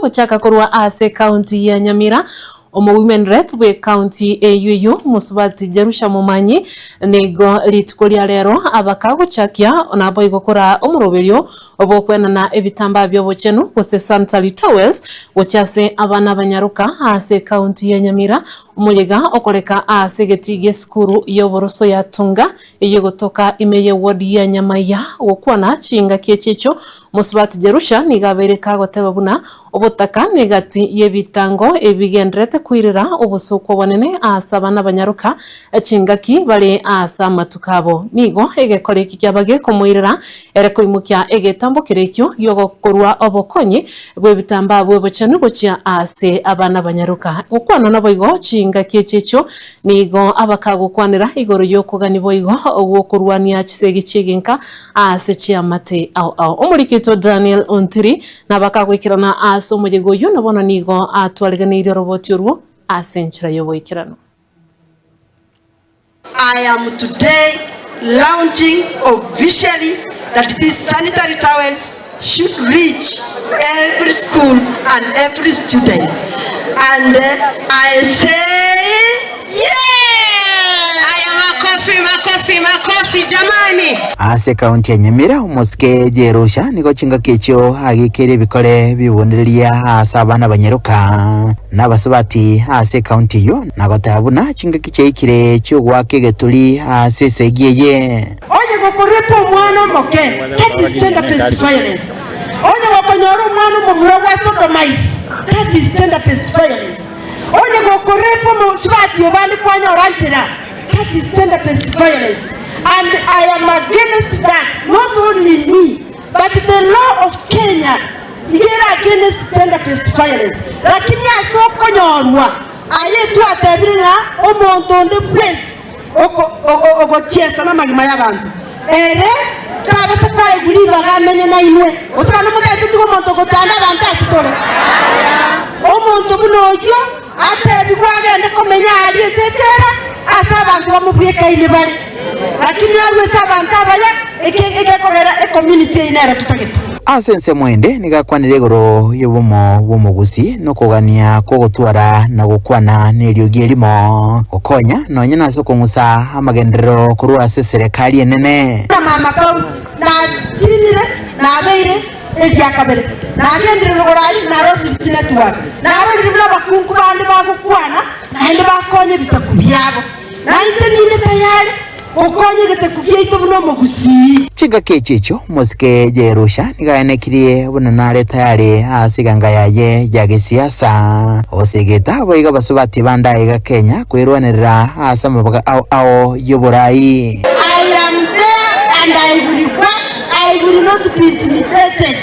Gochaka korwa ase ekaunti ya Nyamira, omo Women Rep bw'ekaunti eyio eyio Mosubati Jerusha Momanyi nigo rituko ria rero abakagochakia naboigo koraa omoroberio bw'okwenana ebitambaa bi'obochenu gose sanitary towels gochia ase abana abanyaroka ase ekaunti ya Nyamira omoyega okoreka ase egetii gi'esukuru y'oboroso ya Tunga eyio egotoka ime y'eward ya Nyamaiya. Gokwana chingaki echi echio, Mosubati Jerusha nigo abeire kagoteba buna obotaka negati y'ebitango ebigendererete koirera obosooku obonene ase abana abanyaroka chingaki bare ase amatuko abo. Nigo egekora eki kiaba gekomoirera ere koimokia egetambo keria ekio gi'ogokorua obokonyi bw'ebitambaa bw'obochenu gochia ase abana abanyaroka. Gokwana naboigo chingaki echi echio Nigo abakagokwanera igoro y'okogania boigo gw'okorwania chisegi chi'egenka ase chiamate ao ao. Omoriki oito Daniel Ontiri nabakagoikerana ase omoyega oyio, na bono nigo atwariganeirie oroboti orwo ase enchera y'oboikeranu. I am today launching officially that these sanitary towels should reach every school and every student and I say yes! Aya makofi makofi makofi jamani. Ase ekaunti ya Nyamira, omosike Jerusha nigo chingaki echio agekeire ebikore bi'obonereria ase abana abanyaroka na abasubati ase ekaunti eyio, na goteba buna chingaki chiaikire chi'ogoaka egeturi ase esegi eye. Onye gokorepa omwana omoke, that is gender based violence. Onye gokonyora omwana omomura gwa sodomize, that is gender based violence. Onye gokorepa omosubati obande kwanyora nchera, that is gender based violence. And I am against that, not only me, but the law of Kenya iga ere against gender based violence. Lakini ase okonyorwa aye twatebire ng'a omonto onde bwensi ogochiesa namagima y'abanto, ere tabasa koegwa ribaga amenye nainwe. Gose bande motagete tiga omonto ogochanda abanto ase tore? Omonto buna oyio atebigwe agende komenya aaria ase echela, ase abanto bamobwekaine bare, lakini arue ase abanto abaya, egekogera ecommunity eyio nero totagete. Ase ensemo ende nigo akwanire igoro y'obomo bw'omogusii na okogania kw'ogotwara na gokwana neriogi erimo, gokonya nonya nase okong'usa amagenderero korwa ase eserekari enene. Buna mama county nakinire nabeire eria kabere nagendire rogoro aria narosire chinetwork narorire buna abakungu bande bagokwana naende bakonya ebisaku biabo nainche ninde tayari Gokonya egesaku giaito buna omogusii. Chingaki echi echio mosike Jerusha nigo aenekirie buna nare tayari ase eganga yaye ya gesiasa. Osegete boigo abasubati bande aiga Kenya kwerwanerera ase amabaga ao ao y'oborai. I am there and I will work, I will not be intimidated.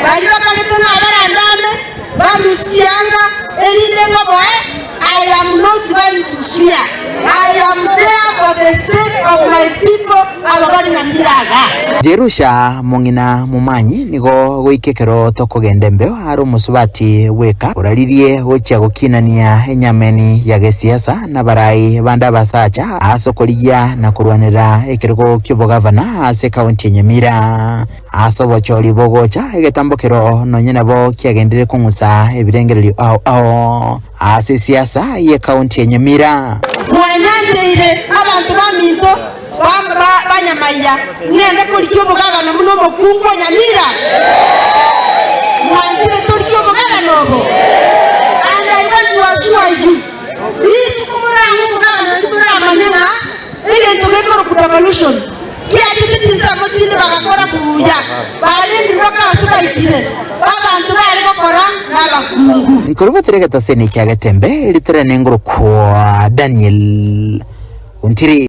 Baria bakagete nabarandame, barusie chianga, erinde ngoboe, I am not going to fear, I am there for the sake of my people aba bare Nyamira igaa. Jerusha mong'ina momanyi nigo goika ekero tokogenda embeo are omosubati bweka oraririe gochia gokinania enyameni ya gesiasa nabarai bande abasacha ase okorigia na korwanerera ekerogo ki'obogavana ase ekaunti ya Nyamira. Ase obochori bogocha egetambo kero nonye nabo kiagenderire kong'usa ebirengererio ao ao ase esiasa y'ekaunti ya Nyamira. Mwanyancheire abanto baminto ba Nyamaiya, ng'ende korigia omogabana buna omokungu o Nyamira? Mwanchire torigie omogabana obo? And I want to assure you, rituko morang'e omogabana oria moramanye ng'a Egento gekorokwa devolution kiachete chinsemo chinde bagakora buya, barendirwe ase baikire b'abanto bare gokora nabakungu. Nkorubatera egetaseni kia Getembe, ritere nengorokwa Daniel Ontiri.